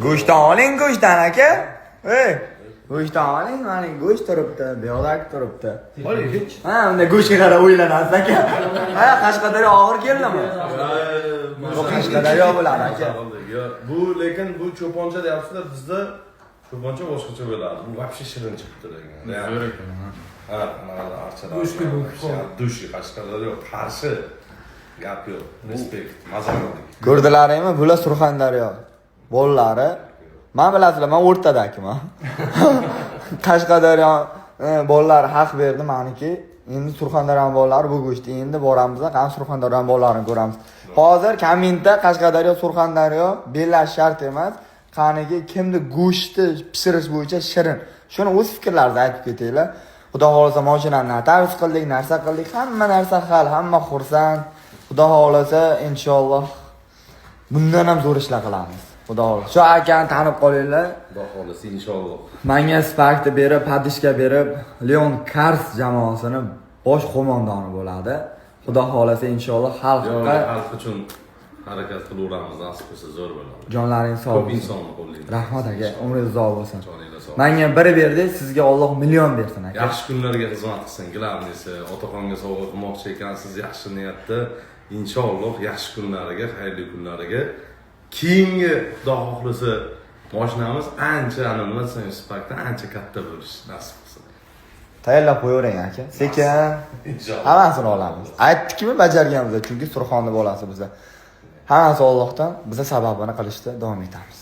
Go'shtdan oling, go'shtdan aka. Ey, go'shtdan oling, mana go'sht turibdi, buyoqdagi turibdi. Oling hech. Ha, unda go'shtga qarab o'ylanasiz aka. Ha, Qashqadaryo og'ir keldimi? Bu Qashqadaryo bo'ladi aka. Yo, bu lekin bu cho'poncha deyapsizlar, bizda cho'poncha boshqacha bo'ladi. Bu вообще shirin chiqibdi lekin. Zo'r ekan, ha. Ha, anaqa archalar. Go'shtga bu. Души Qashqadaryo qarshi. Gap yo'q. Респект. Maza qildik. Ko'rdilaringmi? Bular Surxondaryo bolalari. Man bilasizlar, man o'rtadagiman. Qashqadaryo bolalari haq berdi maniki. Endi Surxondaryo bolalari bu go'shtni endi boramiz, qani Surxondaryo bolalarini ko'ramiz. Hozir kommentda Qashqadaryo, Surxondaryo bellash shart emas. Qaniki kimni go'shtni pishirish bo'yicha shirin. Shuni o'z fikrlaringizni aytib ketinglar. Xudo xohlasa mashinani notarius qildik, narsa qildik, hamma narsa hal, hamma xursand. Xudo xohlasa inshaalloh bundan ham zo'r ishlar qilamiz. Xudo xohlasa. Shu akani tanib qolinglar. Xudo xohlasa inshaalloh. Menga Sparkni berib, поддержка berib, Leon Kars jamoasini bosh qo'mondoni bo'ladi. Xudo xohlasa inshaalloh xalqqa Xalq uchun harakat qilaveramiz, nasib qilsa zo'r bo'ladi. Jonlaring sog' Ko'p bo'lsin. insonni qo'llaydi. Rahmat aka, umringiz uzoq bo'lsin. Joninglar sog'. Menga bir berdi, sizga Alloh million bersin aka. Yaxshi kunlarga xizmat qilsin, главный si otaxonga sovg'a qilmoqchi ekansiz yaxshi niyatda. Inshaalloh yaxshi kunlariga, xayrli kunlariga. Keyingi Xudo xohlasa mashinamiz ancha, ana nima desam, Sparkdan ancha katta bo'lishi nasib qilsin. Tayyorlab qo'yavering aka. Sekin Inshaalloh. hammasini olamiz. Aytdikmi, bajarganmiz, chunki Surxonni bolasi biza. Hammasi Allohdan, biza sababini qilishda davom etamiz.